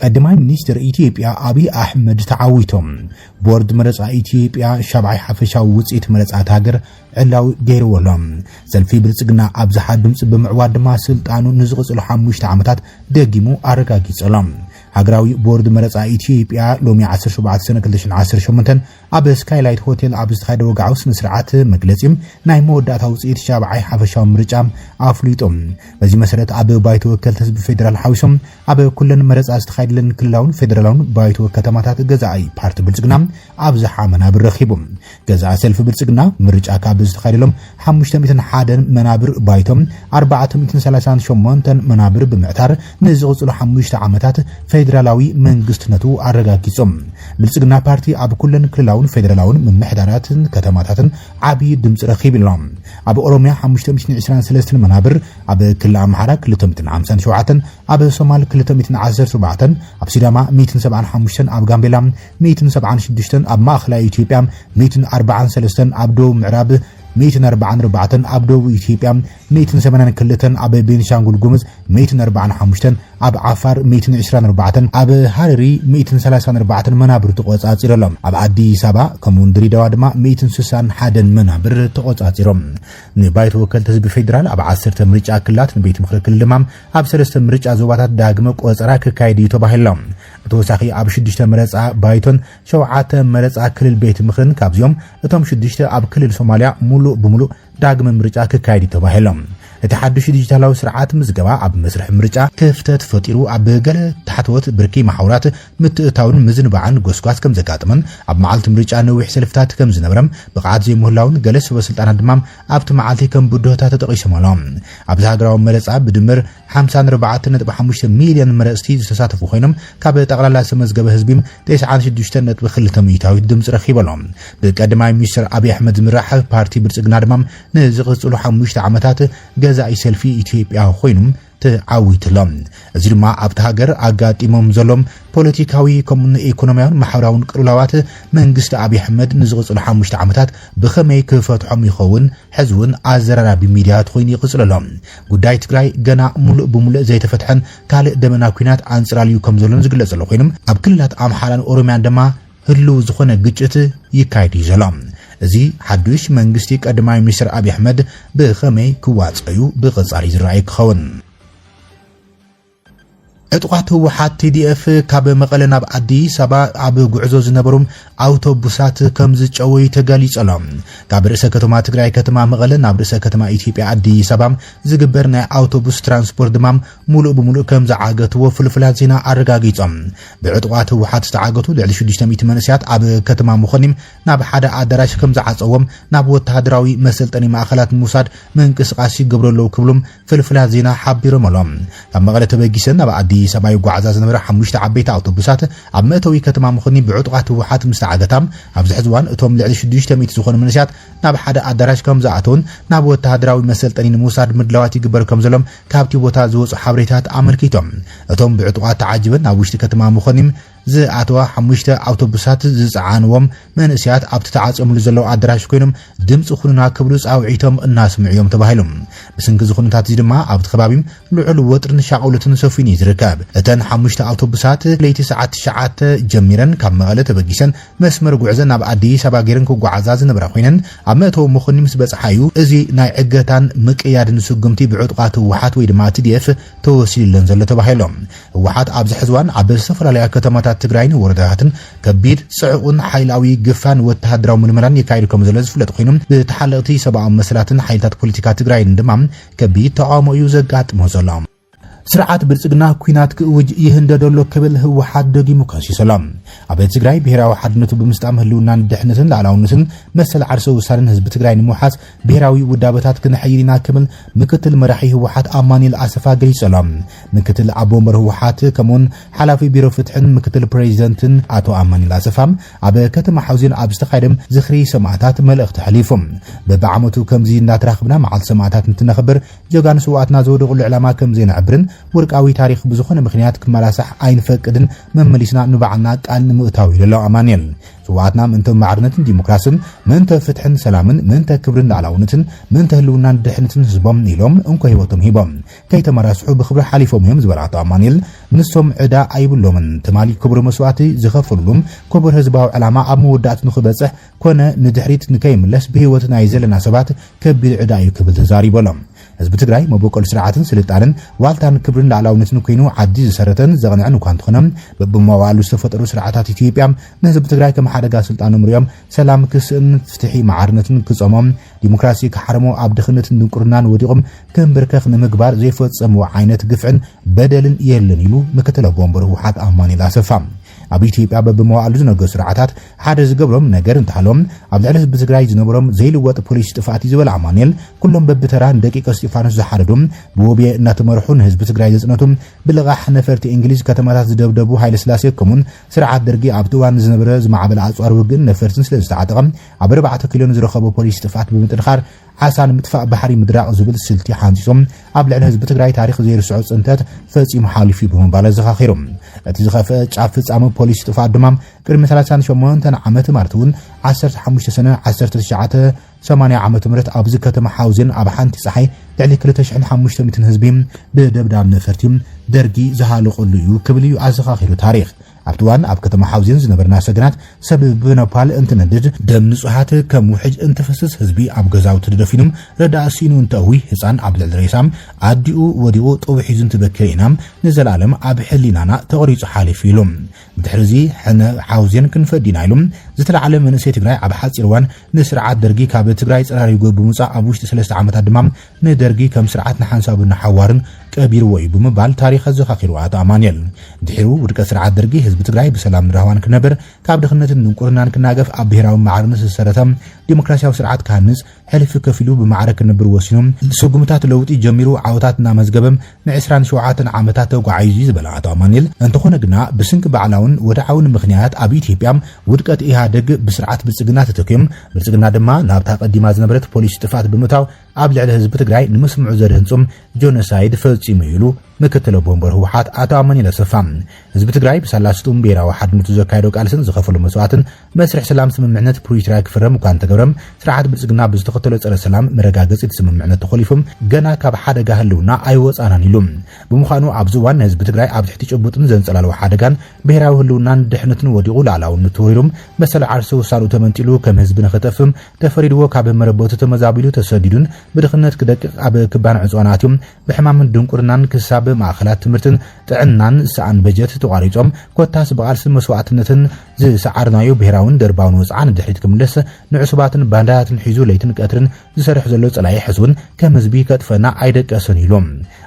ቀዳማይ ሚኒስትር ኢትዮጵያ ኣብይ ኣሕመድ ተዓዊቶም። ቦርድ መረፃ ኢትዮጵያ ሻብዓይ ሓፈሻዊ ውፅኢት መረፃ እታ ሃገር ዕላዊ ገይርዎ ኣሎ። ሰልፊ ብልፅግና ኣብዝሓ ድምፂ ብምዕዋት ድማ ስልጣኑ ንዝቕፅሉ ሓሙሽተ ዓመታት ደጊሙ ኣረጋጊፁ ኣሎ። ሃገራዊ ቦርድ መረፃ ኢትዮጵያ ሎሚ ዓሰርተ ሸውዓተ ሰነ ክልተ ሽሕን ዓሰርተ ሸሞንተን ኣብ ስካይላይት ሆቴል ኣብ ዝተኻየደ ወግዓዊ ስነ ስርዓት መግለፂ ናይ መወዳእታ ውፅኢት ሻብዓይ ሓፈሻዊ ምርጫ ኣፍሊጡ። በዚ መሰረት ኣብ ባይቶ ወከልቲ ህዝቢ ፌዴራል ሓዊሶም ኣብ ኩለን መረፃ ዝተኻየደለን ክልላውን ፌዴራላውን ባይቶ ከተማታት ገዛኢ ፓርቲ ብልፅግና ኣብዝሓ መናብር ረኺቡ። ገዛኢ ሰልፊ ብልፅግና ምርጫ ካብ ዝተኻየደሎም ሓሙሽተ ሚእትን ሓደን መናብር ባይቶም ኣርባዕተ ሚእትን ሰላሳን ሸሞንተን መናብር ብምዕታር ንዝቕፅሉ ሓሙሽተ ዓመታት ፌዴራላዊ መንግስትነቱ ኣረጋጊጹ። ብልፅግና ፓርቲ ኣብ ኩለን ክልላውን ፌዴራላውን ምምሕዳራትን ከተማታትን ዓብዪ ድምፂ ረኺቡ ኣሎ። ኣብ ኦሮሚያ ሓሙሽተ ሚእትን ዕስራን ሰለስተን መናብር፣ ኣብ ክልል ኣምሓራ ክልተ ሚእትን ሓምሳን ሸውዓተን፣ ኣብ ሶማል ክልተ ሚእትን ዓሰርተ ኣርባዕተን፣ ኣብ ሲዳማ ሚእትን ሰብዓን ሓሙሽተን፣ ኣብ ጋምቤላ ሚእትን ሰብዓን ሽዱሽተን፣ ኣብ ማእኸላይ ኢትዮጵያ ሚእትን ኣርባዓን ሰለስተን፣ ኣብ ደቡብ ምዕራብ ሚእትን ኣርባዓን ኣርባዕተን፣ ኣብ ደቡብ ኢትዮጵያ ሚእትን ሰማንያን ክልተን፣ ኣብ ቤንሻንጉል ጉሙዝ ሚእትን ኣርባዓን ሓሙሽተን፣ ኣብ ዓፋር ሚእትን ዕስራን ኣርባዕተን፣ ኣብ ሃረሪ ሚእትን ሰላሳን ኣርባዕተን መናብር ተቖጻጺሩ ኣሎ። ኣብ ኣዲስ ኣበባ ከምኡውን ድሬዳዋ ድማ ሚእትን ስሳን ሓደን መናብር ተቖጻጺሮም። ንባይቶ ወከልቲ ህዝቢ ፌዴራል ኣብ ዓሰርተ ምርጫ ክልላት፣ ንቤት ምኽሪ ክልል ድማ ኣብ ሰለስተ ምርጫ ዞባታት ዳግመ ቆጸራ ክካየድ እዩ ተባሂሉ። ብተወሳኺ ኣብ ሽዱሽተ መረጻ ባይቶን ሸውዓተ መረጻ ክልል ቤት ምኽርን፣ ካብዚኦም እቶም ሽዱሽተ ኣብ ክልል ሶማልያ ሙሉእ ብሙሉእ ዳግመ ምርጫ ክካየድ እዩ ተባሂሉ። እቲ ሓድሽ ዲጂታላዊ ስርዓት ምዝገባ ኣብ መስርሕ ምርጫ ክፍተት ፈጢሩ፣ ኣብ ገለ ታሕተዎት ብርኪ መሓውራት ምትእታውን ምዝንባዕን ጎስጓስ ከም ዘጋጥመን፣ ኣብ መዓልቲ ምርጫ ነዊሕ ሰልፍታት ከም ዝነበረም፣ ብቕዓት ዘይምህላውን ገለ ሰበ ስልጣናት ድማ ኣብቲ መዓልቲ ከም ብድሆታት ተጠቒሶም ኣለዉ። ኣብዚ ሃገራዊ መረጻ ብድምር ሓምሳን ኣርባዕተን ነጥቢ ሓሙሽተ ሚልዮን መረጽቲ ዝተሳተፉ ኮይኖም፣ ካብ ጠቕላላ ዝተመዝገበ ህዝቢ ተስዓን ሽዱሽተን ነጥቢ ክልተ ሚእታዊት ድምፂ ረኺቡ ኣሎ። ብቀዳማይ ሚኒስትር ኣብይ ኣሕመድ ዝምራሕ ፓርቲ ብልፅግና ድማ ንዝቕፅሉ ሓሙሽተ ዓመታት ገዛኢ ሰልፊ ኢትዮጵያ ኮይኑ ተዓዊቱ ኣሎ። እዚ ድማ ኣብቲ ሃገር ኣጋጢሞም ዘሎም ፖለቲካዊ፣ ከምኡውን ኢኮኖሚያውን ማሕበራውን ቅልውላዋት መንግስቲ ኣብይ ኣሕመድ ንዝቕፅሉ ሓሙሽተ ዓመታት ብኸመይ ክፈትሖም ይኸውን፣ ሕዚ እውን ኣዘራራቢ ሚድያት ኮይኑ ይቕፅል ኣሎ። ጉዳይ ትግራይ ገና ሙሉእ ብሙሉእ ዘይተፈትሐን ካልእ ደበና ኲናት ኣንፅላልዩ ከም ዘሎን ዝግለጽ ዘሎ ኮይኖም፣ ኣብ ክልላት ኣምሓራን ኦሮሚያን ድማ ህልው ዝኾነ ግጭት ይካየድ እዩ ዘሎ። እዚ ሓዱሽ መንግስቲ ቀዳማይ ሚኒስትር ኣብይ ኣሕመድ ብኸመይ ክዋፀዩ ብቐጻሊ ዝረኣይ ክኸውን። ዕጡቓት ህወሓት ቲ ዲ ኤፍ ካብ መቐለ ናብ ኣዲስ ኣበባ ኣብ ጉዕዞ ዝነበሩ ኣውቶቡሳት ከም ዝጨወዩ ተገሊጹ ኣሎ። ካብ ርእሰ ከተማ ትግራይ ከተማ መቐለ ናብ ርእሰ ከተማ ኢትዮጵያ ኣዲስ ኣበባ ዝግበር ናይ ኣውቶቡስ ትራንስፖርት ድማ ሙሉእ ብሙሉእ ከም ዝዓገትዎ ፍልፍላት ዜና ኣረጋጊጾም። ብዕጡቓት ህወሓት ዝተዓገቱ ልዕሊ ሽዱሽተ ሚእቲ መንእሰያት ኣብ ከተማ መኾኒም ናብ ሓደ ኣዳራሽ ከም ዝዓጸዎም ናብ ወተሃደራዊ መሰልጠኒ ማእኸላት ንምውሳድ ምንቅስቓስ ይገብሩ ኣለዉ ክብሉ ፍልፍላት ዜና ሓቢሮም ኣለዉ። ካብ መቐለ ተበጊሰን ናብ ኣዲስ ኣበባ ይጓዓዛ ዝነበራ ሓሙሽተ ዓበይቲ ኣውቶቡሳት ኣብ መእተዊ ከተማ መኾኒ ብዕጡቓት ህወሓት ምስ ተዓገታ፣ ኣብዚ ሕዚ እዋን እቶም ልዕሊ ሽዱሽተ ሚእቲ ዝኾኑ መንእሰያት ናብ ሓደ ኣዳራሽ ከም ዝኣተውን ናብ ወተሃደራዊ መሰልጠኒ ንምውሳድ ምድላዋት ይግበር ከም ዘሎም ካብቲ ቦታ ዝወፁ ሓበሬታት ኣመልኪቶም። እቶም ብዕጡቓት ተዓጂበን ናብ ውሽጢ ከተማ መኾኒም ዝኣተዋ ሓሙሽተ ኣውቶቡሳት ዝፀዓንዎም መንእሰያት ኣብቲ ተዓፅዮምሉ ዘለዉ ኣዳራሽ ኮይኖም ድምፂ ኩኑና ክብሉ ፃውዒቶም እናስምዑ እዮም ተባሂሉ። ብሰንኪ እዚ ኩነታት እዚ ድማ ኣብቲ ከባቢ ልዑል ወጥርን ሻቕሎትን ሰፊኑ እዩ ዝርከብ። እተን ሓሙሽተ ኣውቶቡሳት ለይቲ ሰዓት ትሽዓተ ጀሚረን ካብ መቐለ ተበጊሰን መስመር ጉዕዘ ናብ ኣዲስ ኣበባ ገይረን ክጓዓዛ ዝነበራ ኮይነን፣ ኣብ መእተዊ መኾኒ ምስ በጽሓ እዩ እዚ ናይ ዕገታን ምቅያድን ስጉምቲ ብዕጡቓት ህወሓት ወይ ድማ ቲ ዲ ኤፍ ተወሲዱለን ዘሎ ተባሂሉ። ህወሓት ኣብዚ ሕዚ እዋን ኣብ ዝተፈላለያ ከተማታት ትግራይን ወረዳታትን ከቢድ ጽዑቕን ሓይላዊ ግፋን ወተሃደራዊ ምልመላን የካይድ ከም ዘሎ ዝፍለጥ ኮይኑ፣ ብተሓለቕቲ ሰብኣዊ መሰላትን ሓይልታት ፖለቲካ ትግራይን ድማ ከቢድ ተቓውሞ እዩ ዘጋጥሞ ዘሎ። ስርዓት ብልጽግና ኲናት ክእውጅ ይህንደዶ ኣሎ ክብል ህወሓት ደጊሙ ከሲሱ ኣሎ። ኣብ ትግራይ ብሄራዊ ሓድነቱ ብምስጣም ህልውናን ድሕነትን ላዕላውነትን መሰል ዓርሰ ውሳኔን ህዝቢ ትግራይ ንምውሓስ ብሄራዊ ውዳበታት ክነሐይል ኢና ክብል ምክትል መራሒ ህወሓት ኣማኑኤል ኣሰፋ ገሊጹ ኣሎ። ምክትል ኣቦ ወንበር ህወሓት ከምኡውን ሓላፊ ቢሮ ፍትሕን ምክትል ፕሬዚደንትን ኣቶ ኣማኑኤል ኣሰፋ ኣብ ከተማ ሓውዜን ኣብ ዝተኻየደ ዝኽሪ ሰማእታት መልእኽቲ ኣሕሊፉ። በብዓመቱ ከምዚ እናተራኽብና መዓልቲ ሰማእታት እንትነኽብር ጀጋኑ ስውኣትና ዝወደቑሉ ዕላማ ከም ዘይነዕብርን ውርቃዊ ታሪኽ ብዝኾነ ምኽንያት ክመላሳሕ ኣይንፈቅድን፣ መመሊስና ንባዕልና ቃል ንምእታው ኢሉ ኣሎ ኣማኑኤል። ስውኣትና ምእንተ ማዕርነትን ዲሞክራስን፣ ምእንተ ፍትሕን ሰላምን፣ ምእንተ ክብርን ላዕላውነትን፣ ምእንተ ህልውናን ድሕነትን ህዝቦም ኢሎም እንኮ ህይወቶም ሂቦም ከይተመራስሑ ብኽብሪ ሓሊፎም እዮም ዝበሉ ኣቶ ኣማኑኤል፣ ንሶም ዕዳ ኣይብሎምን። ትማሊ ክቡር መስዋእቲ ዝኸፈሉሉም ክቡር ህዝባዊ ዕላማ ኣብ መወዳእቱ ንክበጽሕ ኮነ ንድሕሪት ንከይምለስ ብህይወት ናይ ዘለና ሰባት ከቢድ ዕዳ እዩ ክብል ተዛሪቡ ኣሎ። ህዝቢ ትግራይ መበቆል ስርዓትን ስልጣንን ዋልታን ክብርን ላዕላውነትን ኮይኑ ዓዲ ዝሰረተን ዘቕንዐን እኳ እንተኾነ፣ በብመዋእሉ ዝተፈጠሩ ስርዓታት ኢትዮጵያ ንህዝቢ ትግራይ ከም ሓደጋ ስልጣኖም ሪኦም ሰላም ክስእን፣ ፍትሒ ማዕርነትን ክጸሞም፣ ዲሞክራሲ ክሓርሞ፣ ኣብ ድኽነትን ድንቁርናን ወዲቖም ክምብርከኽ ንምግባር ዘይፈጸምዎ ዓይነት ግፍዕን በደልን የለን ኢሉ ምክትል ኣቦ ወንበር ህወሓት ኣማኑኤል ኣሰፋ። ኣብ ኢትዮጵያ በብመዋእሉ ዝነገሱ ስርዓታት ሓደ ዝገብሮም ነገር እንተሃሎም ኣብ ልዕሊ ህዝቢ ትግራይ ዝነበሮም ዘይልወጥ ፖሊሲ ጥፍኣት እዩ ዝበለ ኣማኑኤል፣ ኩሎም በብተራ ንደቂቀ እስጢፋኖስ ዝሓረዱ፣ ብወብየ እናተመርሑ ንህዝቢ ትግራይ ዘጽነቱ፣ ብልቓሕ ነፈርቲ እንግሊዝ ከተማታት ዝደብደቡ ሃይለ ስላሴ ከምኡን ስርዓት ደርጊ ኣብቲ እዋን ዝነበረ ዝማዕበለ ኣጽዋር ውግእን ነፈርትን ስለ ዝተዓጠቐ ኣብ ኣርባዕተ ኪሎ ንዝረኸቦ ፖሊሲ ጥፍኣት ብምጥንኻር ዓሳ ንምጥፋእ ባሕሪ ምድራቕ ዝብል ስልቲ ሓንጺጾም ኣብ ልዕሊ ህዝቢ ትግራይ ታሪኽ ዘይርስዖ ጽንተት ፈጺሙ ሓሊፉ እዩ ብምባል ኣዘኻኺሩ። እቲ ዝኸፍአ ጫፍ ፍጻመ ፖሊሲ ጥፍኣት ድማ ቅድሚ ሰላሳን ሸሞንተን ዓመት ማለት እውን ዓሰርተ ሓሙሽተ ሰነ ዓሰርተ ትሽዓተ ሰማንያ ዓመተ ምህረት ኣብዚ ከተማ ሓውዜን ኣብ ሓንቲ ጸሓይ ልዕሊ ክልተ ሽሕን ሓሙሽተ ሚእትን ህዝቢ ብደብዳብ ነፈርቲ ደርጊ ዝሃለቐሉ እዩ ክብል እዩ ኣዘኻኺሩ ታሪኽ። ኣብቲ እዋን ኣብ ከተማ ሓውዜን ዝነበርና ሰገናት ሰብ ብነፓል እንትነድድ፣ ደም ንጹሃት ከም ውሕጅ እንትፈስስ፣ ህዝቢ ኣብ ገዛውቲ ተደፊኑ ረዳእ ስኢኑ እንተእዊ፣ ህጻን ኣብ ልዕሊ ሬሳ ኣዲኡ ወዲቑ ጥቡ ሒዙ እንትበኪ ርኢና፣ ንዘለኣለም ኣብ ሕሊናና ተቐሪጹ ሓሊፉ ኢሉ። ብድሕሪ እዚ ሕነ ሓውዜን ክንፈዲ ኢና ኢሉ ዝተላዕለ መንእሰይ ትግራይ ኣብ ሓጺር እዋን ንስርዓት ደርጊ ካብ ትግራይ ጸራሪጉ ብምውጻእ ኣብ ውሽጢ ሰለስተ ዓመታት ድማ ንደርጊ ከም ስርዓት ንሓንሳብን ንሓዋርን ቀቢርዎ እዩ ብምባል ታሪኽ ኣዘኻኺሩ ኣቶ ኣማኑኤል። ድሒሩ ውድቀት ስርዓት ደርጊ ህዝቢ ትግራይ ብሰላምን ራህዋን ክነብር ካብ ድኽነትን ድንቁርናን ክናገፍ ኣብ ብሄራዊ ማዕርነት ዝተሰረተ ዲሞክራሲያዊ ስርዓት ክሃንጽ ሕልፊ ከፊሉ ብማዕረ ክነብር ወሲኑ ስጉምታት ለውጢ ጀሚሩ ዓወታት እናመዝገበ ንዕስራን ሸውዓተን ዓመታት ተጓዒዙ እዩ ዝበለ ኣቶ ኣማኑኤል፣ እንተኾነ ግና ብስንኪ ባዕላውን ወድዓውን ምኽንያት ኣብ ኢትዮጵያ ውድቀት ኢህኣደግ ብስርዓት ብልጽግና ተተኪኦም ብልጽግና ድማ ናብታ ቀዲማ ዝነበረት ፖሊሲ ጥፍኣት ብምእታው ኣብ ልዕሊ ህዝቢ ትግራይ ንምስምዑ ዘድህንጹም ጆኖሳይድ ፈጺሙ ኢሉ ምክትል ኣቦ ወንበር ህወሓት ኣቶ ኣማኑኤል ኣሰፋ። ህዝቢ ትግራይ ብሳላ ስጡም ብሄራዊ ሓድነቱ ዘካየዶ ቃልስን ዝኸፈሉ መስዋእትን መስርሕ ሰላም ስምምዕነት ፕሪቶርያ ክፍረም እኳ እንተገብረም ስርዓት ብልጽግና ብዝተኸተሎ ጸረ ሰላም መረጋገጺ እቲ ስምምዕነት ተኾሊፎም ገና ካብ ሓደጋ ህልውና ኣይወጻናን ኢሉ። ብምዃኑ ኣብዚ እዋን ንህዝቢ ትግራይ ኣብ ትሕቲ ጭቡጥን ዘንጸላልዎ ሓደጋን ብሄራዊ ህልውናን ድሕነትን ወዲቑ ላዕላውነቱ ተወሪሩም መሰል ዓርሰ ውሳንኡ ተመንጢሉ ከም ህዝቢ ንኽጠፍም ተፈሪድዎ ካብ መረበቱ ተመዛቢሉ ተሰዲዱን ብድኽነት ክደቅቕ ኣብ ክባን ዕጽዋን ኣትዮም ብሕማምን ድንቁርናን ክሳብ ማእኸላት ትምህርትን ጥዕናን ዝሰኣን በጀት ተቋሪጾም ኮታስ ብቓልስን መስዋእትነትን ዝሰዓርናዮ ብሄራውን ደርባውን ወጽዓ ንድሕሪት ክምለስ ንዕሱባትን ባንዳታትን ሒዙ ለይትን ቀትርን ዝሰርሕ ዘሎ ጸላኢ ሕስውን ከም ህዝቢ ከጥፈና ኣይደቀሰን ኢሎም።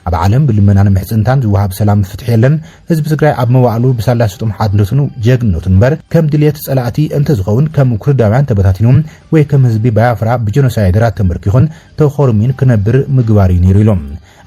ኣብ ዓለም ብልመናን ምሕጽንታን ዝወሃብ ሰላም ፍትሒ የለን። ህዝቢ ትግራይ ኣብ መዋእሉ ብሳላ ስጡም ሓድነቱን ጀግንነቱን እምበር ከም ድልየት ጸላእቲ እንተዝኸውን ከም ኩርዳውያን ተበታቲኑ ወይ ከም ህዝቢ ባያፍራ ብጀኖሳይደራት ተመርኪኹን ተኾርሚን ክነብር ምግባር እዩ ነይሩ ኢሎም።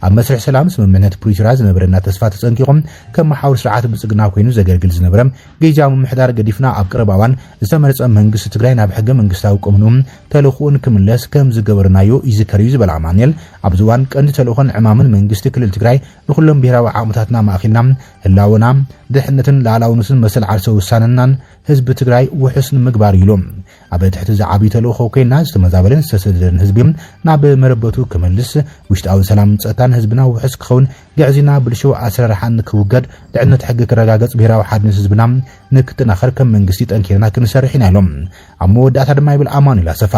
ኣብ መስርሕ ሰላም ስምምዕነት ፕሪቶርያ ዝነበረና ተስፋ ተጸንቂቖም ከም መሓውር ስርዓት ብልጽግና ኮይኑ ዘገልግል ዝነበረ ግዝያዊ ምምሕዳር ገዲፍና ኣብ ቀረባ እዋን ዝተመረጸ መንግስቲ ትግራይ ናብ ሕገ መንግስታዊ ቅምንኡ ተልእኾኡን ክምለስ ከም ዝገበርናዮ ይዝከር እዩ ዝበለ ኣማኑኤል፣ ኣብዚ እዋን ቀንዲ ተልእኾን ዕማምን መንግስቲ ክልል ትግራይ ንኩሎም ብሄራዊ ዓቕምታትና ማእኺልና ህላወና፣ ድሕነትን ላዕላውነትን መሰል ዓርሰ ውሳነናን ህዝቢ ትግራይ ውሑስ ንምግባር እዩ ኢሉ። ኣብ ትሕቲ እዚ ዓብዪ ተልእኾ ኮይና ዝተመዛበለን ዝተሰደደን ህዝቢ ናብ መረበቱ ክመልስ፣ ውሽጣዊ ሰላምን ጸጥታን ህዝብና ውሑስ ክኸውን፣ ግዕዝይና ብልሽው ኣሰራርሓን ክውገድ፣ ልዕልነት ሕጊ ክረጋገጽ፣ ብሄራዊ ሓድነት ህዝብና ንክጠናኸር ከም መንግስቲ ጠንኪርና ክንሰርሕ ኢና ኢሎም። ኣብ መወዳእታ ድማ ይብል ኣማኑኤል ኣሰፋ፣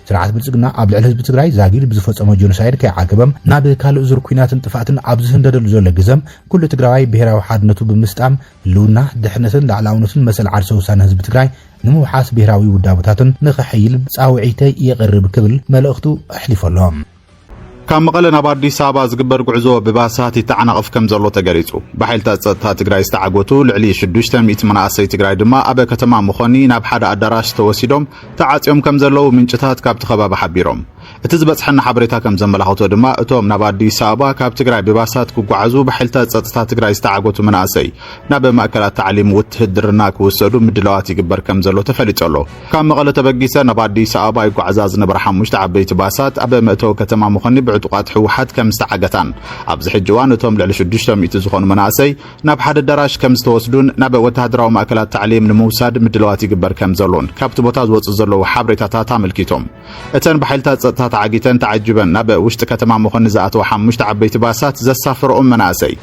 ስርዓት ብልጽግና ኣብ ልዕሊ ህዝቢ ትግራይ ዛጊድ ብዝፈጸሞ ጆኖሳይድ ከይዓገበ ናብ ካልእ ዙር ኲናትን ጥፍኣትን ኣብ ዝህንደደሉ ዘሎ ግዘ ኩሉ ትግራዋይ ብሄራዊ ሓድነቱ ብምስጣም ህልውና፣ ድሕነትን ላዕላውነትን መሰል ዓርሰ ውሳነ ህዝቢ ትግራይ ንምውሓስ ብሄራዊ ውዳበታትን ንኸሐይል ጻውዒተይ የቕርብ ክብል መልእኽቱ ኣሕሊፉ ኣሎ። ካብ መቐለ ናብ ኣዲስ ኣበባ ዝግበር ጉዕዞ ብባሳት ይተዓናቐፍ ከም ዘሎ ተገሊጹ። ብሓይልታት ጸጥታ ትግራይ ዝተዓገቱ ልዕሊ ሽዱሽተ ሚእቲ መናእሰይ ትግራይ ድማ ኣብ ከተማ መኾኒ ናብ ሓደ ኣዳራሽ ተወሲዶም ተዓጽዮም ከም ዘለዉ ምንጭታት ካብቲ ከባቢ ሓቢሮም። እቲ ዝበጽሐና ሓበሬታ ከም ዘመላኽቶ ድማ፣ እቶም ናብ ኣዲስ ኣበባ ካብ ትግራይ ብባሳት ክጓዓዙ ብሓይልታት ጸጥታ ትግራይ ዝተዓገቱ መናእሰይ ናብ ማእከላት ታዕሊም ውትህድርና ክውሰዱ ምድላዋት ይግበር ከም ዘሎ ተፈሊጡ ኣሎ። ካብ መቐለ ተበጊሰ ናብ ኣዲስ ኣበባ ይጓዓዛ ዝነበራ ሓሙሽተ ዓበይቲ ባሳት ኣብ መእተዊ ከተማ መኾኒ ብዕጡቓት ህወሓት ከም ዝተዓገታን፣ ኣብዚ ሕጂ እዋን እቶም ልዕሊ ሽዱሽተ ሚእቲ ዝኾኑ መናእሰይ ናብ ሓደ ኣዳራሽ ከም ዝተወስዱን ናብ ወተሃደራዊ ማእከላት ታዕሊም ንምውሳድ ምድላዋት ይግበር ከም ዘሎን ካብቲ ቦታ ዝወጹ ዘለዉ ሓበሬታታት ኣመልኪቶም። እተን ብሓይልታት ጸጥታ ተዓጊተን ተዓጂበን ናብ ውሽጢ ከተማ መኾኒ ዝኣተዋ ሓሙሽተ ዓበይቲ ባሳት ዘሳፈረኦም መናእሰይ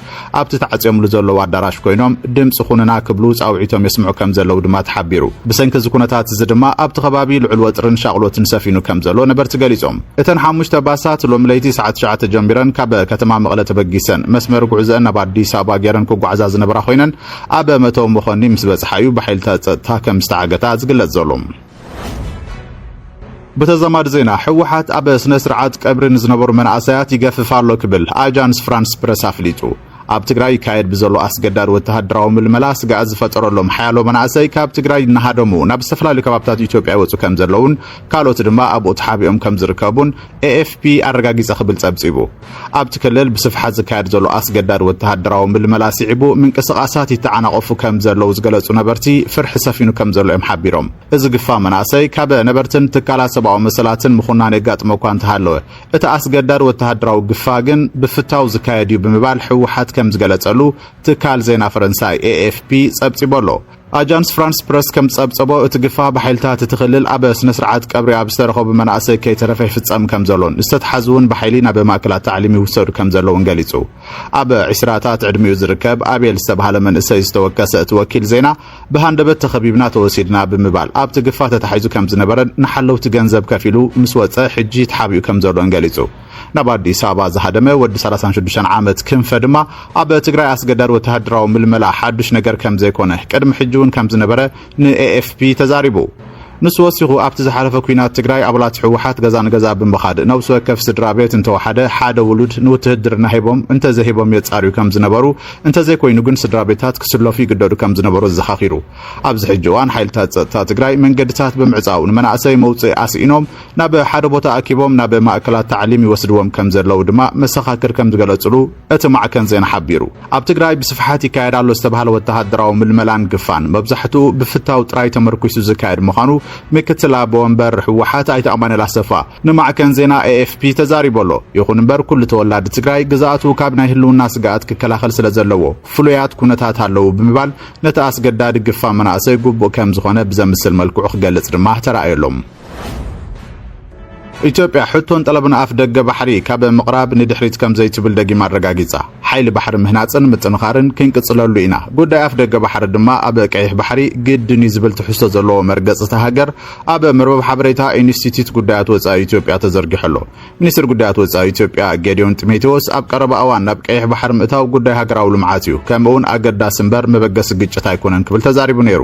ኣብቲ ተዓጽዮምሉ ዘለዉ ኣዳራሽ ኮይኖም ድምጺ ኩኑና ክብሉ ጻውዒቶም የስምዑ ከም ዘለዉ ድማ ተሓቢሩ። ብሰንኪ እዚ ኩነታት እዚ ድማ ኣብቲ ከባቢ ልዑል ወጥርን ሻቕሎትን ሰፊኑ ከም ዘሎ ነበርቲ ገሊጾም። እተን ሓሙሽተ ባሳት ሎሚ ለይቲ ሰዓት ትሽዓተ ጀሚረን ካብ ከተማ መቐለ ተበጊሰን መስመር ጉዕዘአን ናብ ኣዲስ ኣበባ ገይረን ክጓዓዛ ዝነበራ ኮይነን፣ ኣብ መእተዊ መኾኒ ምስ በጽሓ እዩ ብሓይልታት ጸጥታ ከም ዝተዓገታ ዝግለጽ ዘሎ። ብተዛማዲ ዜና፣ ህወሓት ኣብ ስነ ስርዓት ቀብሪ ንዝነበሩ መናእሰያት ይገፍፍ ኣሎ ክብል ኣጃንስ ፍራንስ ፕረስ ኣፍሊጡ። ኣብ ትግራይ ይካየድ ብዘሎ ኣስገዳድ ወተሃደራዊ ምልመላ ስግኣት ዝፈጠረሎም ሓያሎ መናእሰይ ካብ ትግራይ እናሃደሙ ናብ ዝተፈላለዩ ከባብታት ኢትዮጵያ ይወፁ ከም ዘለውን ካልኦት ድማ ኣብኡ ተሓቢኦም ከም ዝርከቡን ኤኤፍፒ ኣረጋጊጸ ክብል ጸብጺቡ። ኣብቲ ክልል ብስፍሓት ዝካየድ ዘሎ ኣስገዳድ ወተሃደራዊ ምልመላ ስዒቡ ምንቅስቓሳት ይተዓናቐፉ ከም ዘለዉ ዝገለጹ ነበርቲ ፍርሒ ሰፊኑ ከም ዘሎ እዮም ሓቢሮም። እዚ ግፋ መናእሰይ ካብ ነበርትን ትካላት ሰብኣዊ መሰላትን ምኹናን የጋጥሞ እኳ እንተሃለወ፣ እቲ ኣስገዳድ ወተሃደራዊ ግፋ ግን ብፍታው ዝካየድ እዩ ብምባል ህወሓት ከም ዝገለጸሉ ትካል ዜና ፈረንሳይ ኤኤፍፒ ጸብጺቡ ኣሎ። ኣጃንስ ፍራንስ ፕረስ ከም ዝጸብጸቦ፣ እቲ ግፋ ብሓይልታት እቲ ክልል ኣብ ስነ ስርዓት ቀብሪ ኣብ ዝተረኸቡ መናእሰይ ከይተረፈ ይፍጸም ከም ዘሎን ዝተትሓዙ እውን ብሓይሊ ናብ ማእከላት ታዕሊም ይውሰዱ ከም ዘለውን ገሊጹ። ኣብ ዕስራታት ዕድሚኡ ዝርከብ ኣቤል ዝተባህለ መንእሰይ ዝተወከሰ እቲ ወኪል ዜና፣ ብሃንደበት ተኸቢብና ተወሲድና ብምባል ኣብቲ ግፋ ተታሒዙ ከም ዝነበረን ንሓለውቲ ገንዘብ ከፊሉ ምስ ወጸ ሕጂ ተሓቢኡ ከም ዘሎን ገሊጹ። ናብ ኣዲስ ኣበባ ዝሃደመ ወዲ ሰላሳን ሽዱሽተን ዓመት ክንፈ ድማ ኣብ ትግራይ ኣስገዳድ ወተሃደራዊ ምልመላ ሓዱሽ ነገር ከም ዘይኮነ ቅድሚ ሕጂ እውን ከም ዝነበረ ንኤኤፍፒ ተዛሪቡ። ንሱ ወሲኹ ኣብቲ ዝሓለፈ ኲናት ትግራይ ኣባላት ህወሓት ገዛ ንገዛ ብምኻድ ነብሲ ወከፍ ስድራ ቤት እንተወሓደ ሓደ ውሉድ ንውትህድርና ሂቦም እንተዘይሂቦም የጻርዩ ከም ዝነበሩ እንተዘይኮይኑ ግን ስድራ ቤታት ክስለፉ ይግደዱ ከም ዝነበሩ ኣዘኻኺሩ። ኣብዚ ሕጂ እዋን ሓይልታት ጸጥታ ትግራይ መንገድታት ብምዕጻው ንመናእሰይ መውጽኢ ኣስኢኖም ናብ ሓደ ቦታ ኣኪቦም ናብ ማእከላት ታዕሊም ይወስድዎም ከም ዘለዉ ድማ መሰኻክር ከም ዝገለጹሉ እቲ ማዕከን ዜና ሓቢሩ። ኣብ ትግራይ ብስፍሓት ይካየድ ኣሎ ዝተባህለ ወተሃደራዊ ምልመላን ግፋን መብዛሕትኡ ብፍታው ጥራይ ተመርኩሱ ዝካየድ ምዃኑ ምክትል ኣቦ ወንበር ህወሓት ኣይተ ኣማኑኤል ኣሰፋ ንማዕከን ዜና ኤኤፍፒ ተዛሪቡ ኣሎ። ይኹን እምበር ኩሉ ተወላዲ ትግራይ ግዝኣቱ ካብ ናይ ህልውና ስግኣት ክከላኸል ስለ ዘለዎ ፍሉያት ኩነታት ኣለዉ ብምባል ነቲ ኣስገዳዲ ግፋ መናእሰይ ግቡእ ከም ዝኾነ ብዘምስል መልክዑ ክገልጽ ድማ ተራእየሎም። ኢትዮጵያ ሕቶን ጠለብን ኣፍ ደገ ባሕሪ ካብ ምቕራብ ንድሕሪት ከም ዘይትብል ደጊማ ኣረጋጊጻ። ሓይሊ ባሕሪ ምህናጽን ምጥንኻርን ክንቅጽለሉ ኢና። ጉዳይ ኣፍ ደገ ባሕሪ ድማ ኣብ ቀይሕ ባሕሪ ግድን እዩ ዝብል ትሕዝቶ ዘለዎ መርገጽ እታ ሃገር ኣብ መርበብ ሓበሬታ ኢንስቲትዩት ጉዳያት ወጻኢ ኢትዮጵያ ተዘርጊሑ ኣሎ። ሚኒስትር ጉዳያት ወጻኢ ኢትዮጵያ ጌዲዮን ጢሞቴዎስ ኣብ ቀረባ እዋን ናብ ቀይሕ ባሕሪ ምእታው ጉዳይ ሃገራዊ ልምዓት እዩ፣ ከምኡ እውን ኣገዳሲ እምበር መበገሲ ግጭት ኣይኮነን ክብል ተዛሪቡ ነይሩ።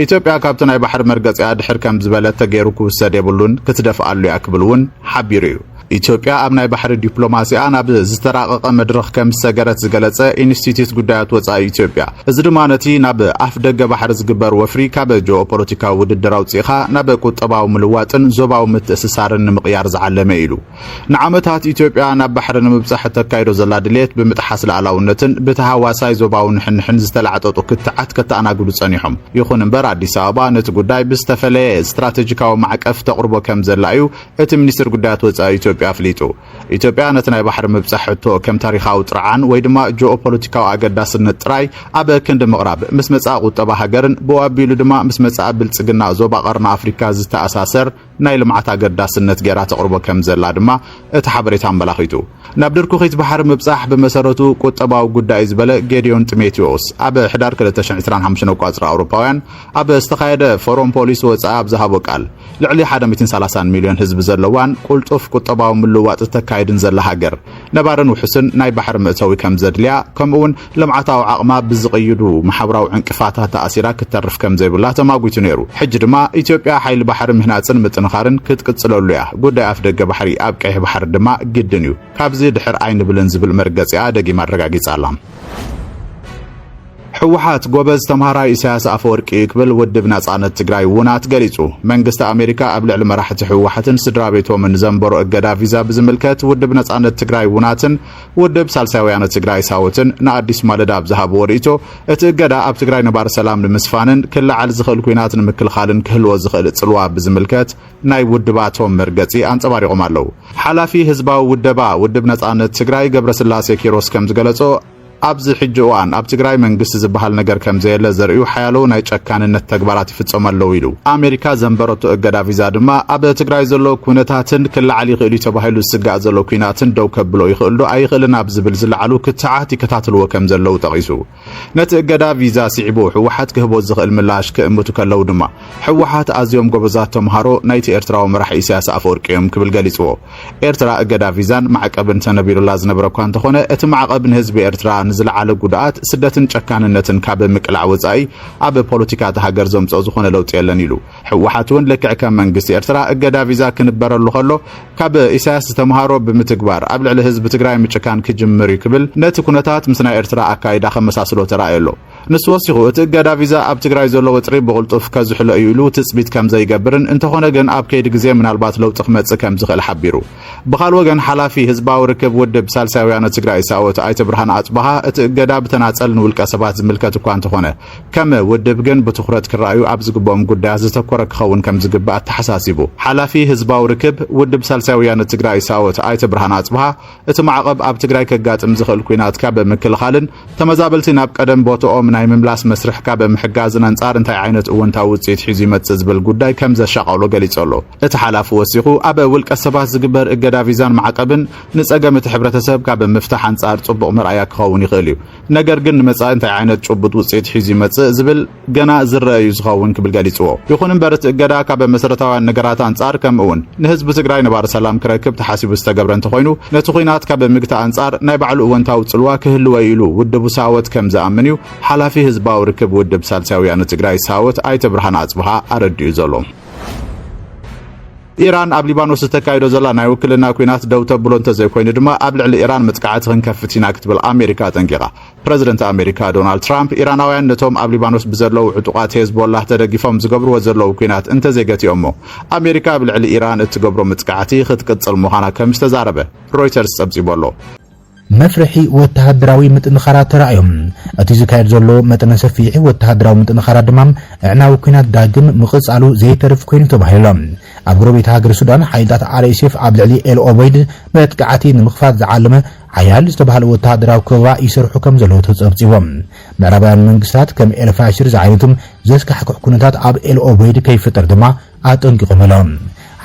ኢትዮጵያ ካብቲ ናይ ባሕሪ መርገጺኣ ድሕር ከም ዝበለት ተገይሩ ክውሰድ የብሉን፣ ክትደፍኣሉ እያ ክብል እውን ሓቢሩ እዩ። ኢትዮጵያ ኣብ ናይ ባሕሪ ዲፕሎማሲኣ ናብ ዝተራቐቐ መድረኽ ከም ዝሰገረት ዝገለጸ ኢንስቲትዩት ጉዳያት ወጻኢ ኢትዮጵያ፣ እዚ ድማ ነቲ ናብ ኣፍ ደገ ባሕሪ ዝግበር ወፍሪ ካብ ጂኦፖለቲካዊ ውድድር ኣውጺእኻ ናብ ቁጠባዊ ምልዋጥን ዞባዊ ምትእስሳርን ንምቕያር ዝዓለመ እዩ ኢሉ። ንዓመታት ኢትዮጵያ ናብ ባሕሪ ንምብጻሕ እተካይዶ ዘላ ድሌት ብምጥሓስ ሉዓላውነትን ብተሃዋሳይ ዞባዊ ንሕንሕን ዝተላዕጠጡ ክትዓት ከተኣናግዱ ጸኒሖም። ይኹን እምበር ኣዲስ ኣበባ ነቲ ጉዳይ ብዝተፈለየ ስትራተጂካዊ ማዕቀፍ ተቕርቦ ከም ዘላ እዩ እቲ ሚኒስትር ጉዳያት ወጻኢ ኢትዮጵያ ኣፍሊጡ። ኢትዮጵያ ነቲ ናይ ባሕሪ ምብጻሕ ሕቶ ከም ታሪኻዊ ጥርዓን ወይ ድማ ጂኦፖለቲካዊ ኣገዳስነት ጥራይ ኣብ ክንዲ ምቕራብ፣ ምስ መጻኢ ቁጠባ ሃገርን ብኡ ኣቢሉ ድማ ምስ መጻኢ ብልጽግና ዞባ ቀርኒ ኣፍሪካ ዝተኣሳሰር ናይ ልምዓት ኣገዳስነት ገይራ ተቕርቦ ከም ዘላ ድማ እቲ ሓበሬታ ኣመላኺቱ። ናብ ድርኩኺት ባሕሪ ምብጻሕ ብመሰረቱ ቁጠባዊ ጉዳይ እዩ ዝበለ ጌዲዮን ጢሞቴዎስ፣ ኣብ ሕዳር ክልተ ሽሕን ዕስራን ሓሙሽተን ኣቋጽራ ኣውሮፓውያን ኣብ ዝተኻየደ ፎረም ፖሊሲ ወጻኢ ኣብ ዝሃቦ ቃል፣ ልዕሊ ሓደ ሚእትን ሰላሳን ሚልዮን ህዝቢ ዘለዋን ቁልጡፍ ቁጠባዊ ምልውዋጥ እተካይድን ዘላ ሃገር፣ ነባርን ውሑስን ናይ ባሕሪ መእተዊ ከም ዘድልያ፣ ከምኡ እውን ልምዓታዊ ዓቕማ ብዝቕይዱ ማሕበራዊ ዕንቅፋታት ተኣሲራ ክተርፍ ከም ዘይብላ ተማጒቱ ነይሩ። ሕጂ ድማ ኢትዮጵያ ሓይሊ ባሕሪ ምህናጽን ምጥንኻርን ክትቅጽለሉ እያ። ጉዳይ ኣፍ ደገ ባሕሪ ኣብ ቀይሕ ባሕሪ ድማ ግድን እዩ። ካብዚ ድሕር ኣይንብልን ዝብል መርገጺኣ ደጊማ ኣረጋጊጻ ኣላ። ህወሓት ጎበዝ ተምሃራይ ኢሳያስ ኣፈወርቂ እዩ ክብል ውድብ ናጻነት ትግራይ ውናት ገሊጹ። መንግስቲ ኣሜሪካ ኣብ ልዕሊ መራሕቲ ህወሓትን ስድራ ቤቶምን ዘንበሮ እገዳ ቪዛ ብዝምልከት ውድብ ናጻነት ትግራይ ውናትን ውድብ ሳልሳውያን ትግራይ ሳውትን ንኣዲስ ማለዳ ኣብ ዝሃብዎ ርእይቶ፣ እቲ እገዳ ኣብ ትግራይ ነባሪ ሰላም ንምስፋንን ክለዓል ዝኽእል ኲናት ንምክልኻልን ክህልዎ ዝኽእል ጽልዋ ብዝምልከት ናይ ውድባቶም መርገጺ ኣንጸባሪቖም ኣለዉ። ሓላፊ ህዝባዊ ውደባ ውድብ ነጻነት ትግራይ ገብረስላሴ ኪሮስ ከም ዝገለጾ፣ ኣብዚ ሕጂ እዋን ኣብ ትግራይ መንግስቲ ዝበሃል ነገር ከም ዘየለ ዘርእዩ ሓያሎ ናይ ጨካንነት ተግባራት ይፍጸሙ ኣለዉ ኢሉ። ኣሜሪካ ዘንበረቶ እገዳ ቪዛ ድማ ኣብ ትግራይ ዘሎ ኩነታትን ክለዓል ይኽእል እዩ ተባሂሉ ዝስጋእ ዘሎ ኲናትን ደው ከብሎ ይኽእል ዶ ኣይኽእልን ኣብ ዝብል ዝለዓሉ ክትዓት ይከታተልዎ ከም ዘለዉ ጠቒሱ። ነቲ እገዳ ቪዛ ስዒቡ ህወሓት ክህቦ ዝኽእል ምላሽ ክእምቱ ከለዉ ድማ፣ ህወሓት ኣዝዮም ጎበዛት ተምሃሮ ናይቲ ኤርትራዊ መራሒ ኢሳያስ ኣፈወርቂ እዮም ክብል ገሊጽዎ። ኤርትራ እገዳ ቪዛን ማዕቀብን ተነቢሩላ ዝነበረ እኳ እንተኾነ፣ እቲ ማዕቐብ ንህዝቢ ኤርትራ ንዝለዓለ ጉድኣት፣ ስደትን ጨካንነትን ካብ ምቅላዕ ወጻኢ ኣብ ፖለቲካ እታ ሃገር ዘምጽኦ ዝኾነ ለውጢ የለን ኢሉ። ህወሓት እውን ልክዕ ከም መንግስቲ ኤርትራ እገዳ ቪዛ ክንበረሉ ከሎ፣ ካብ ኢሳያስ ዝተምሃሮ ብምትግባር ኣብ ልዕሊ ህዝቢ ትግራይ ምጭካን ክጅምር እዩ ክብል ነቲ ኩነታት ምስ ናይ ኤርትራ ኣካይዳ ከመሳስሎ ተራእየ ኣሎ። ንሱ ወሲኹ፣ እቲ እገዳ ቪዛ ኣብ ትግራይ ዘሎ ወጥሪ ብቕልጡፍ ከዝሕሎ እዩ ኢሉ ትጽቢት ከም ዘይገብርን፣ እንተኾነ ግን ኣብ ከይዲ ግዜ ምናልባት ለውጢ ክመጽእ ከም ዝኽእል ሓቢሩ። ብኻል ወገን፣ ሓላፊ ህዝባዊ ርክብ ውድብ ሳልሳውያን ትግራይ ሳወት ኣይተ ብርሃን ኣጽብሃ፣ እቲ እገዳ ብተናጸል ንውልቀ ሰባት ዝምልከት እኳ እንተኾነ፣ ከም ውድብ ግን ብትኹረት ክረኣዩ ኣብ ዝግብኦም ጉዳያት ዝተኮረ ክኸውን ከም ዝግባእ ኣተሓሳሲቡ። ሓላፊ ህዝባዊ ርክብ ውድብ ሳልሳውያን ትግራይ ሳወት ኣይተ ብርሃን ኣጽብሃ፣ እቲ ማዕቐብ ኣብ ትግራይ ከጋጥም ዝኽእል ኲናት ካብ ምክልኻልን ተመዛበልቲ ናብ ቀደም ቦትኦም ናይ ምምላስ መስርሕ ካብ ምሕጋዝን ኣንጻር እንታይ ዓይነት እወንታዊ ውጽኢት ሒዙ ይመጽእ ዝብል ጉዳይ ከም ዘሻቐሎ ገሊጹ ኣሎ። እቲ ሓላፊ ወሲኹ፣ ኣብ ውልቀ ሰባት ዝግበር እገዳ ቪዛን ማዕቐብን ንጸገም እቲ ሕብረተሰብ ካብ ምፍታሕ ኣንጻር ጽቡቕ መርኣያ ክኸውን ይኽእል እዩ። ነገር ግን ንመጻኢ እንታይ ዓይነት ጭቡጥ ውጽኢት ሒዙ ይመጽእ ዝብል ገና ዝረአ እዩ ዝኸውን ክብል ገሊጽዎ። ይኹን እምበር እቲ እገዳ ካብ መሰረታውያን ነገራት ኣንጻር ከምኡ እውን ንህዝቢ ትግራይ ነባሪ ሰላም ክረክብ ተሓሲቡ ዝተገብረ እንተኾይኑ ነቲ ኹናት ካብ ምግታእ ኣንጻር ናይ ባዕሉ እወንታዊ ጽልዋ ክህልዎ እዩ ኢሉ ውድቡ ሳወት ከም ዝኣምን እዩ ሓላፊ ህዝባዊ ርክብ ውድብ ሳልሳውያን ትግራይ ሳወት ኣይተ ብርሃን ኣጽብሃ ኣረዲኡ ዘሎ። ኢራን ኣብ ሊባኖስ ዝተካይዶ ዘላ ናይ ውክልና ኲናት ደው ተብሎ እንተዘይኮይኑ ድማ ኣብ ልዕሊ ኢራን መጥቃዕቲ ክንከፍት ኢና ክትብል ኣሜሪካ ኣጠንቂቓ። ፕረዚደንት ኣሜሪካ ዶናልድ ትራምፕ፣ ኢራናውያን ነቶም ኣብ ሊባኖስ ብዘለዉ ዕጡቓት ሄዝቦላህ ተደጊፎም ዝገብርዎ ዘለዉ ኲናት እንተዘይገቲኦሞ፣ ኣሜሪካ ኣብ ልዕሊ ኢራን እትገብሮ መጥቃዕቲ ክትቅጽል ምዃና ከም ዝተዛረበ ሮይተርስ ጸብጺቡ ኣሎ። መፍርሒ ወተሃደራዊ ምጥንኻራት ተራእዮም። እቲ ዝካየድ ዘሎ መጠነ ሰፊሕ ወተሃደራዊ ምጥንኻራት ድማ ኣዕናዊ ኲናት ዳግም ምቕጻሉ ዘይተርፍ ኮይኑ ተባሂሉ ኣሎ። ኣብ ጎረቤት ሃገር ሱዳን፣ ሓይልታት ኣር ኤስ ኤፍ ኣብ ልዕሊ ኤል ኦበይድ መጥቃዕቲ ንምኽፋት ዝዓለመ ሓያል ዝተባህለ ወተሃደራዊ ከበባ ይሰርሑ ከም ዘለዉ ተጸብጺቦም። ምዕራባውያን መንግስታት ከም ኤልፋሽር ዝዓይነቱ ዘስካሕክሕ ኩነታት ኣብ ኤል ኦበይድ ከይፍጠር ድማ ኣጠንቂቖም ኣለዉ።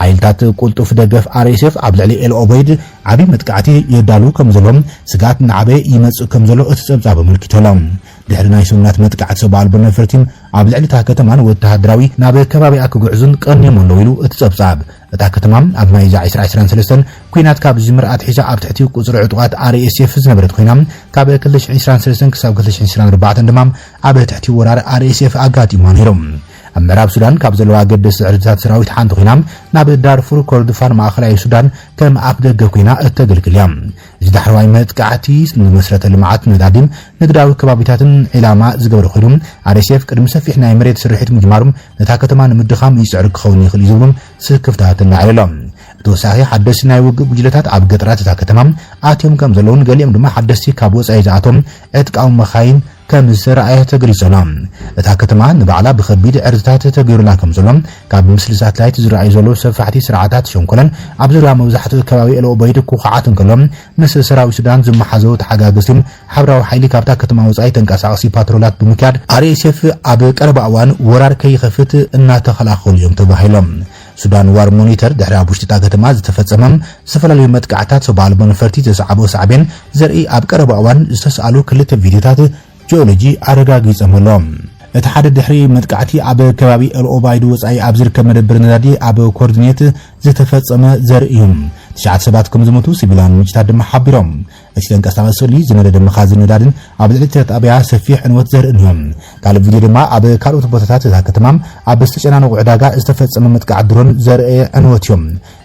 ሓይልታት ቅልጡፍ ደገፍ ኣር ኤስ ኤፍ ኣብ ልዕሊ ኤል ኦበይድ ዓብዪ መጥቃዕቲ የዳሉ ከም ዘሎ፣ ስግኣት እናዓበየ ይመጽእ ከም ዘሎ እቲ ጸብጻብ ኣመልኪቱ ኣሎ። ድሕሪ ናይ ሰሙናት መጥቃዕቲ ሰብ ኣልቦ ነፈርቲ ኣብ ልዕሊ እታ ከተማን ወተሃደራዊ ናብ ከባቢኣ ክጉዕዙን ቀንዮም ኣለዉ ኢሉ እቲ ጸብጻብ። እታ ከተማ ኣብ ናይዛ ዕስራ ዕስራን ሰለስተን ኲናት ካብ ዝጅምር ኣትሒዛ ኣብ ትሕቲ ቁጽሪ ዕጡቓት ኣር ኤስ ኤፍ ዝነበረት ኮይና፣ ካብ ክልተ ሽሕን ዕስራን ሰለስተን ክሳብ ክልተ ሽሕን ዕስራን ኣርባዕተን ድማ ኣብ ትሕቲ ወራር ኣር ኤስ ኤፍ ኣጋጢማ ነይሩ። ኣብ ምዕራብ ሱዳን ካብ ዘለዋ ኣገደስቲ ዕርድታት ሰራዊት ሓንቲ ኮይና፣ ናብ ዳርፉር፣ ኮርዶፋን ማእኸላይ ሱዳን ከም ኣፍደገ ኮይና እተገልግል እያ። እዚ ዳሕረዋይ መጥቃዕቲ ንመስረተ ልምዓት ነዳዲን ንግዳዊ ከባቢታትን ዒላማ ዝገበረ ኮይኑ፣ ኣር ኤስ ኤፍ ቅድሚ ሰፊሕ ናይ መሬት ስርሒት ምጅማሩ ነታ ከተማ ንምድኻም ይጽዕር ክኸውን ይኽእል እዩ ዝብሉ ስክፍታት ተላዒሉ ኣሎ። ብተወሳኺ፣ ሓደስቲ ናይ ውግእ ጉጅለታት ኣብ ገጠራት እታ ከተማ ኣትዮም ከም ዘለውን ገሊኦም ድማ ሓደስቲ ካብ ወጻኢ ዝኣቶም ዕጥቃዊ መኻይን ከም ዝተረኣየ ተገሊጹ ኣሎ። እታ ከተማ ንባዕላ ብኸቢድ ዕርድታት ተገይሩላ ከም ዘሎ፣ ካብ ምስሊ ሳትላይት ዝረኣዩ ዘለዉ ሰፋሕቲ ስርዓታት ሸንኮለን ኣብ ዙርያ መብዛሕትኡ ከባቢ ኤል ኦበይድ ክኹዓት እንከሎ፣ ምስ ሰራዊት ሱዳን ዝመሓዘዉ ተሓጋገዝቲ ሓብራዊ ሓይሊ ካብታ ከተማ ወጻኢ ተንቀሳቐሲ ፓትሮላት ብምክያድ፣ ኣር ኤስ ኤፍ ኣብ ቀረባ እዋን ወራር ከይኸፍት እናተኸላኸሉ እዮም ተባሂሎም። ሱዳን ዋር ሞኒተር ድሕሪ ኣብ ውሽጢ እታ ከተማ ዝተፈጸመ ዝተፈላለዩ መጥቃዕታት ሰብ ኣልቦ ነፈርቲ ዘስዓቦ ሳዕቤን ዘርኢ ኣብ ቀረባ እዋን ዝተስኣሉ ክልተ ቪድዮታት ጂኦሎጂ ኣረጋጊጾም ኣለዉ። እቲ ሓደ ድሕሪ መጥቃዕቲ ኣብ ከባቢ ኤል ኦባይድ ወጻኢ ኣብ ዝርከብ መደብር ነዳዲ ኣብ ኮርዲኔት ዝተፈጸመ ዘርኢ እዩ። ትሽዓተ ሰባት ከም ዝሞቱ፣ ሲቪላውያን ምንጭታት ድማ ሓቢሮም። እቲ ተንቀሳቓሲ ስእሊ ዝነደደ መኻዝን ነዳድን ኣብ ልዕሊ እቲ ጣብያ ሰፊሕ ዕንወት ዘርእን እዩ። ካልእ ቪድዮ ድማ ኣብ ካልኦት ቦታታት እታ ከተማ ኣብ ዝተጨናነቑ ዕዳጋ ዝተፈጸመ መጥቃዕቲ ድሮን ዘርእየ ዕንወት እዩ።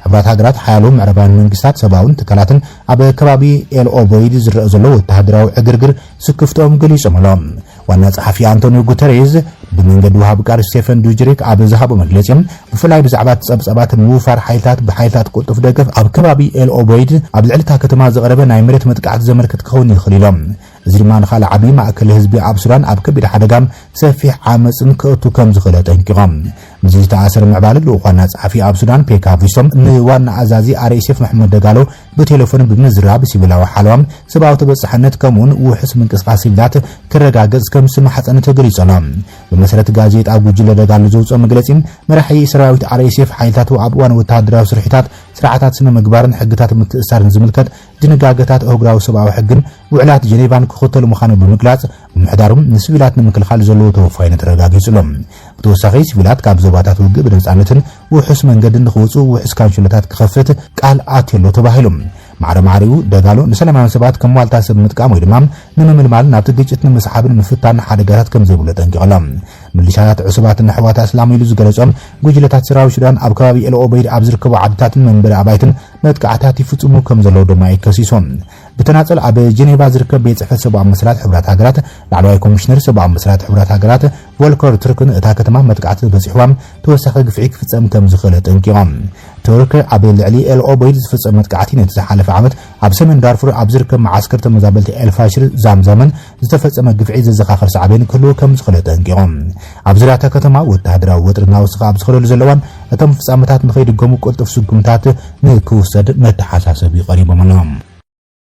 ሕቡራት ሃገራት ሓያሎ ምዕራባውያን መንግስታት ሰብኣውን ትካላትን ኣብ ከባቢ ኤል ኦቦይድ ዝረአ ዘሎ ወተሃደራዊ ዕግርግር ስክፍትኦም ገሊጾም ኣለዉ። ዋና ጸሓፊ ኣንቶኒዮ ጉተሬዝ ብመንገዲ ወሃቢ ቃል ስቴፈን ዱጀሪክ ኣብ ዝሃቦ መግለጺ፣ ብፍላይ ብዛዕባ እቲ ጸብጻባት ምውፋር ሓይልታት ብሓይልታት ቅልጡፍ ደገፍ ኣብ ከባቢ ኤል ኦበይድ ኣብ ልዕሊ እታ ከተማ ዝቐረበ ናይ መሬት መጥቃዕቲ ዘመልክት ክኸውን ይኽእል ኢሎም። እዚ ድማ ንኻልእ ዓቢ ማእከል ህዝቢ ኣብ ሱዳን ኣብ ከቢድ ሓደጋን ሰፊሕ ዓመጽን ከእቱ ከም ዝኽእል ኣጠንቂቖም። ምስዚ ዝተኣሰረ ምዕባለ ልኡኽ ዋና ጸሓፊ ኣብ ሱዳን ፔካ ቪሶም ንዋና ኣዛዚ ኣር ኤስ ኤፍ መሐመድ ደጋሎ ብቴሌፎን ብምዝራብ ሲቪላዊ ሓለዋ፣ ሰብኣዊ ተበጻሕነት ከምኡውን ውሑስ ምንቅስቓስ ሲቪላት ክረጋገጽ ከም ዝተማሕጸነ ተገሊጹ ኣሎ። ብመሰረት ጋዜጣ ጉጅለ ደጋሎ ዘውጽኦ መግለጺ፣ መራሒ ሰራዊት ኣር ኤስ ኤፍ ሓይልታቱ ኣብ እዋን ወተሃደራዊ ስርሒታት ስርዓታት ስነ ምግባርን ሕግታት ምትእስሳርን ዝምልከት ድንጋገታት ኣህጉራዊ ሰብኣዊ ሕግን ውዕላት ጀኔቫን ክኽተሉ ምዃኑ ብምግላጽ፣ ምምሕዳሩ ንሲቪላት ንምክልኻል ዘለዎ ተወፋይነት ኣረጋጊጹ ኣሎ። ብተወሳኺ፣ ሲቪላት ካብ ዞባታት ውግእ ብነጻነትን ውሑስ መንገድን ንኽወጹ ውሑስ ካንሽሎታት ክኸፍት ቃል ኣትዩ ኣሎ ተባሂሉ። ማዕረ ማዕሪኡ ደጋሎ ንሰላማውያን ሰባት ከም ዋልታ ሰብ ምጥቃም ወይ ድማ ንምምልማል ናብቲ ግጭት ንምስሓብን ምፍታን ሓደጋታት ከም ዘይብሉ ኣጠንቂቑ ኣሎ። ምሊሻታት ዕሱባት ንኣሕዋት ኣስላም ኢሉ ዝገለጾም ጉጅለታት ሰራዊት ሱዳን ኣብ ከባቢ ኤል ኦበይድ ኣብ ዝርከቡ ዓድታትን መንበሪ ኣባይትን መጥቃዕታት ይፍጽሙ ከም ዘለዉ ድማ እዩ ከሲሱ። ብተናጸል ኣብ ጀኔቫ ዝርከብ ቤት ጽሕፈት ሰብኣዊ መሰላት ሕቡራት ሃገራት ላዕለዋይ ኮሚሽነር ሰብኣዊ መሰላት ሕቡራት ሃገራት ቮልከር ቱርክን እታ ከተማ መጥቃዕቲ በጺሕዋ ተወሳኺ ግፍዒ ክፍጸም ከም ዝኽእል ኣጠንቂቖም። ቱርክ ኣብ ልዕሊ ኤል ኦበይድ ዝፍጸም መጥቃዕቲ ነቲ ዝሓለፈ ዓመት ኣብ ሰሜን ዳርፉር ኣብ ዝርከብ መዓስከር ተመዛበልቲ ኤልፋሽር ዛምዛምን ዝተፈጸመ ግፍዒ ዘዘኻኽር ሳዕቤን ክህልዎ ከም ዝኽእል ኣጠንቂቖም። ኣብ ዙርያ እታ ከተማ ወተሃደራዊ ወጥሪ እናወሰኸ ኣብ ዝኸደሉ ዘለዋን እቶም ፍጻመታት ንኸይድገሙ ቅልጡፍ ስጉምታት ንክውሰድ መተሓሳሰቢ ቀሪቦም ኣለዉ።